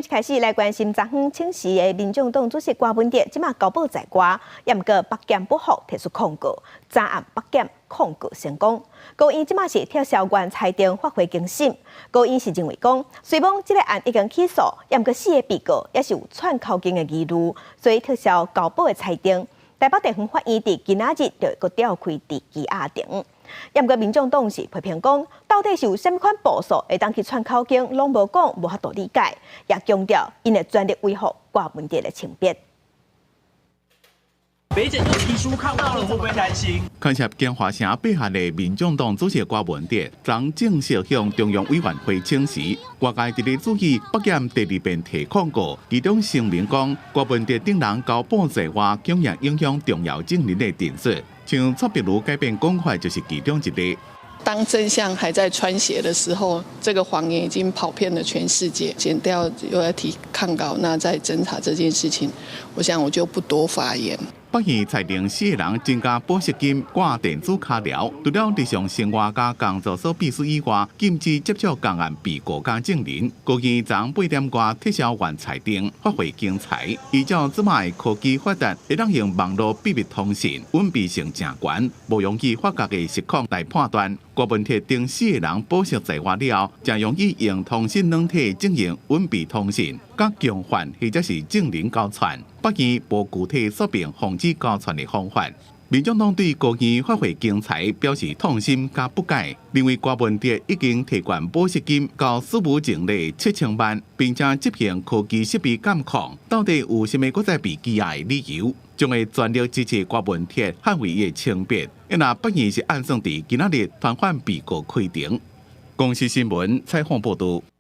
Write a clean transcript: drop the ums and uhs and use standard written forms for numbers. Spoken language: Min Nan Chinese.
開始來關心昨昏請辭的民眾黨主席柯文哲，這馬交保在外，也毋過北檢不服提出抗告，昨暗北檢抗告成功。高院這馬是撤銷原裁定發回更審。高院是認為講，雖罔這個案已經起訴，也毋過四個被告也是有串口供的疑慮，所以撤銷交保的裁定。台北地方法院佇今仔日就會閣調開佇羈押庭。也毋過民眾黨是批評講，到底是有啥物款步數會當去串口供，攏無講，無法度理解，也強調𪜶會全力維護柯文哲的清白。北檢又提出抗告了，會不會擔心？牽涉京華城八案的民眾黨主席柯文哲，昨正式向中央委員會請辭。外界特別注意北檢第二遍提抗告，其中聲明講，柯文哲等人交保在外，恐驚影響重要證人的陳述。像蔡壁如改變講法，就是其中一例。當真相還在穿鞋的時候，這個謊言已經跑遍了全世界。檢調又要提抗告，那在偵查這件事情，我想我就不多發言。北院裁定四個人增加保釋金、掛電子跤鐐，除了日常生活佮工作所必須以外，禁止接觸仝案被告佮證人。高院昨8點外撤銷原裁定，發回更裁。依照這擺科技發達，會當用網路秘密通訊，隱蔽性誠懸，無容易發覺的實況來判斷。柯文哲等四個人保釋在外了後，誠容易用通訊軟體進行隱蔽通訊，佮共犯或者是證人勾串。北院無具體說明防止勾串的方法。民眾黨對高院發回更裁表示痛心佮不解，認為柯文哲已經提懸保釋金到史無前例7000萬，並且執行科技設備監控，到底有啥物閣再被羈押的理由？將會全力支持柯文哲捍衛伊的清白。若北院是按算佇今仔日傳喚被告開庭。公視新聞採訪報導。